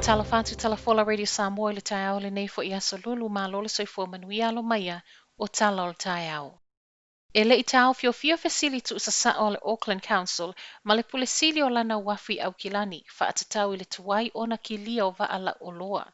Faatalofa atu Talafola Radio Samoa i le taeao lenei fo'i aso Lulu, malo le soifua manuia alo maia o tala o le taeao. E le i taofiofia fesili tuusasao a le Auckland Council ma le Pule Sili o lana uafu i Aukilani, faatatau i le tuai ona kilia o vaa lauoloa.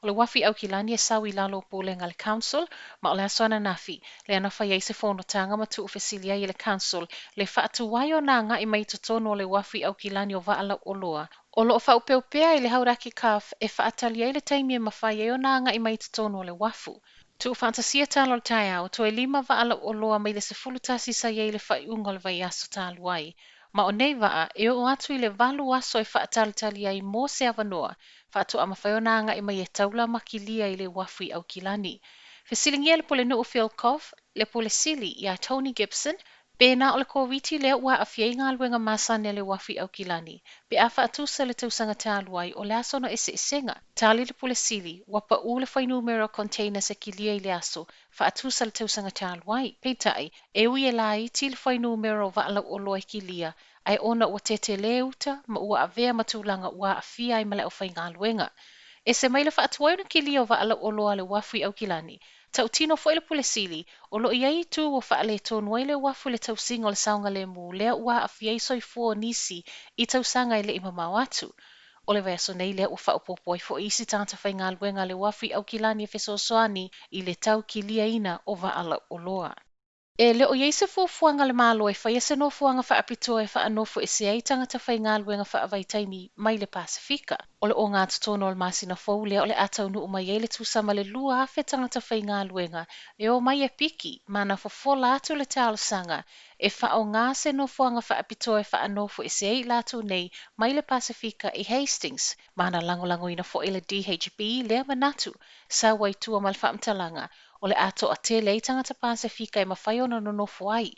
O le uafu i Aukilani e sau i lalo o pulega a le Council, ma o le aso ananafi, lea na fai ai se fonotaga ma tuufesili ai e le Council le faatuai ona agai mai i totonu o le uafu i Aukilani o vaa lauoloa, o loo faaopeopea i le Hauraki Gulf e faatali ai le taimi e mafai ai ona agai mai i totonu o le uafu. Tuufaatasia tala o le taeao, toe 5 vaa lauoloa mai le 11 sa i ai i le faaiuga o le vaiaso talu ai. Ma o nei vaa, e oo atu i le 8 aso e faatalitali ai mo se avanoa, faatoa mafai ona agai mai e taula ma kilia i le uafu i Aukilani. Fesiligia le Pulenuu Phil Goff, le Pule Sili iā Tony Gibson, pe na o le Koviti lea ua aafia ai galuega masani a le uafu i Aukilani, pe a faatusa le tausaga talu ai, o le a sona eseesega. Tali le Pule Sili, ua paū le fuainumera o containers e kilia i le aso, faatusa le tausaga talu ai. Peitai, e ui e laiti le fuainumera o vaa lauoloa e kilia, ae ona ua tetele uta ma ua avea ma tulaga ua aafia ai ma le aufaigaluega. Ese mai le faatuai ona kilia o vaa lauoloa a le uafu i Aukilani, tautino foi le Pule Sili, o loo i ai itu ua faaletonu ai le uafu i le tausiga o le saogalemu lea ua aafia ai soifua o nisi i tausaga e le i mamao atu. O le vaiaso nei lea ua faaopoopo ai foi isi tagata faigaluega a le uafu i Aukilani e fesoasoani i le tau kiliaina o vaa lauoloa. E le o i ai se fuafuaga a le Malo e faia se nofoaga faapitoa e faanofoesea ai tagata faigaluega faavaitaimi mai le Pasefika. O le ogatotonu o le masina fou lea o le a taunuu mai ai le tusa ma le 2,000 tagata faigaluega e o mai e piki ma na fofola atu le talosaga e faaaoga se nofoaga faapitoa e faanofoesea ai i latou nei mai le Pasefika i Hastings. Ma na lagolagoina foi le DHB lea manatu, sau ai tua ma le faamatalaga o le a toatele ai tagata Pasefika e mafai ona nonofo ai.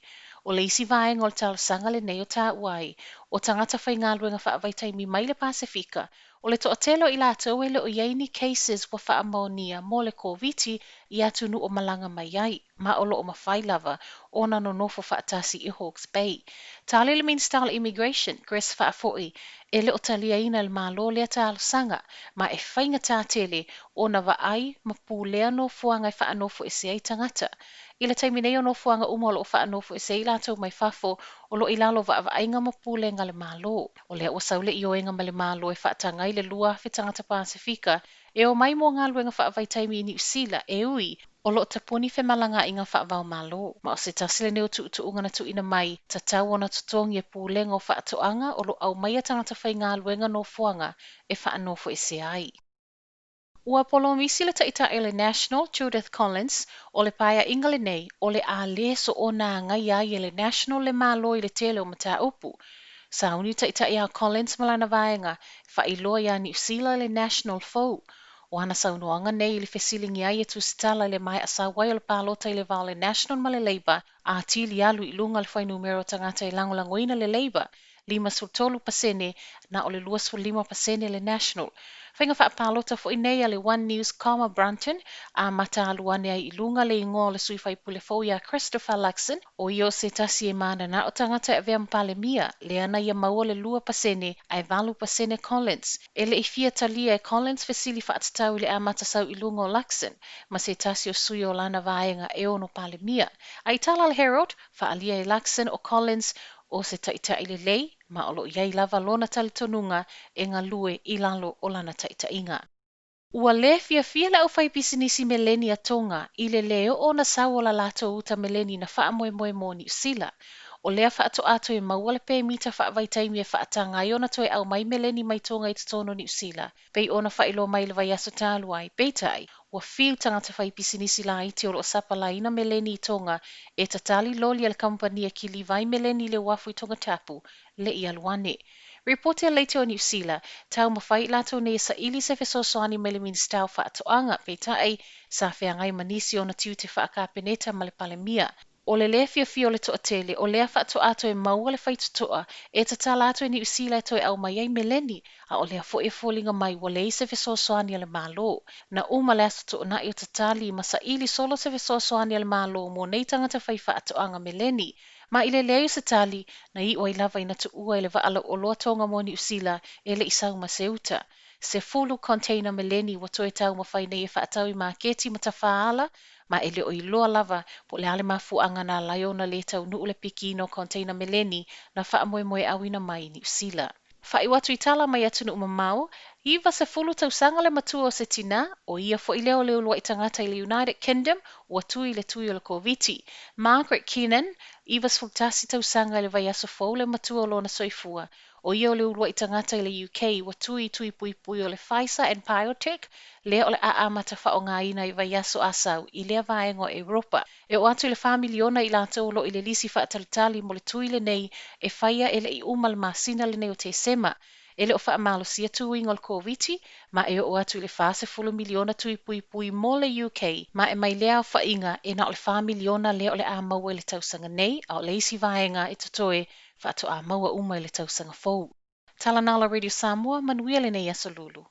O le isi vaega o le talosaga lenei o taua ai, o tagata faigaluega faavaitaimi mai le Pasefika, o le toatele o i latou e le o i ai ni cases ua faamaonia mo le Koviti i atunuu o malaga mai ai, ma o loo mafai lava ona nonofo faatasi i Hawke's Bay. Tali le Minista o le Immigration, Chris Faafoi, e le o taliaina e le Malo lea talosaga, ma e faigata tele ona vaai ma pulea nofoaga e faanofoesea ai tagata. I le taimi nei o nofoaga uma o loo faanofoesea ai latou mai fafo, o loo i lalo o vaavaaiga ma pulega a le Malo. O lea ua sau le ioega mai le Malo e faataga ai le 2,000 tagata Pasefika e o mai mo galuega faavaitaimi i Niu Sila, e ui o loo tapuni femalagaaiga faava-o-Malo. Ma o se tasi lenei o tuutuuga na tuuina mai, tatau ona totogi e pulega o faatoaga o loo aumaia tagata faigaluega nofoaga e faanofoesea ai. Ua polomisi le taitai o le National, Judith Collins, o le paeaiga lenei, o le a lē soona agaia ai e le National le Malo i le tele o mataupu. Sauni taitai a Collins ma lana vaega, faailoa iā Niu Sila le National fou. O ana saunoaga nei i le fesiligia ai e tusitala i le maea sau ai o le palota i le va o le National ma le Labour, atili alu i luga le fuainumera o tagata e lagolagoina le Labour, 53%, na o le 25% le National. Faiga faapalota foi nei a le One News Comma Brunton, amata alu ane ai i luga le igoa o le sui faipule fou iā Christopher Luxon, o ia o se tasi e mananao tagata e avea ma Palemia, lea na ia maua le 2% ae 8% Collins. E le i fia talia e Collins fesili faatatau i le amata sau i luga o Luxon, ma se tasi o sui o lana vaega e ono Palemia. A i tala le Herald, faaalia e Luxon o Collins o se taitai lelei, ma o loo i ai lava lona talitonuga e galue i lalo o lana taitaiga. Ua lē fiafia le aufaipisinisi meleni a Tonga i le lē oo ona sau o la latou uta meleni na faamoemoe mo Niu Sila. O lea faatoa toe maua le pemita faavaitaimi e faataga ai ona toe aumai meleni mai Tonga i totonu o Niu Sila, pei ona faailoa mai i le vaiaso talu ai. Peitai, ua fiu tagata faipisinisi laiti o loo sapalāina meleni i Tonga e tatali loli a le kamupani e kiliva ai meleni i le uafu i Tongatapu le i alu ane. Ripoti a le Leitio o Niu Sila, taumafai i latou nei e saili se fesoasoani mai le Minista o Faatoaga, peitai, sa feagai ma nisi ona tiute faakapeneta ma le Palemia. O le lē fiafia o le toatele, o lea faatoa toe maua le faitotoa e tatala atu e Niu Sila e toe aumai ai meleni, a o lea foi e foliga mai ua leai se fesoasoani a le Malo. Na uma le aso Toonai o tatali ma saili solo se fesoasoani a le Malo mo nei tagata faifaatoaga meleni. Ma i le leai o se tali, na iu ai lava ina tuua i le vaa lauoloa Tonga mo Niu Sila e le i sau ma se uta. 10 container meleni ua toe taumafai nei e faatau i maketi ma tafaala, ma e le o iloa lava po o le a le mafuaaga na ala ai ona le taunuu le pikiina o container meleni na faamoemoe e auina mai i Niu Sila. Faaiu atu i tala mai atunuu mamao, 90 tausaga le matua o se tinā, ʻo ia foi lea o le uluai tagata i le United Kingdom ua tui i le tui o le Koviti. Margaret Keenan, 91 tausaga i le vaiaso fou le matua o lona soifua, ʻo ia o le uluai tagata i le UK ua tui i tui puipui o le Pfizer and BioNTech, lea o le a amata faaaogaina i vaiaso a sau i lea vaega o Europa. E oo atu i le 4 miliona i latou o lo o i le lisi faatalitali mo le tui lenei e faia e le i uma le masina lenei o Tesema. E le o faamalosia tuiga o le Koviti, ma e oo atu i le 40 miliona tui puipui mo le UK, ma e mai lea aofaiga e na o le 4 miliona lea o le a maua i le tausaga nei, a o le isi vaega e totoe faatoa maua uma i le tausaga fou. Tala na o la Radio Samoa, manuia lenei aso Lulu.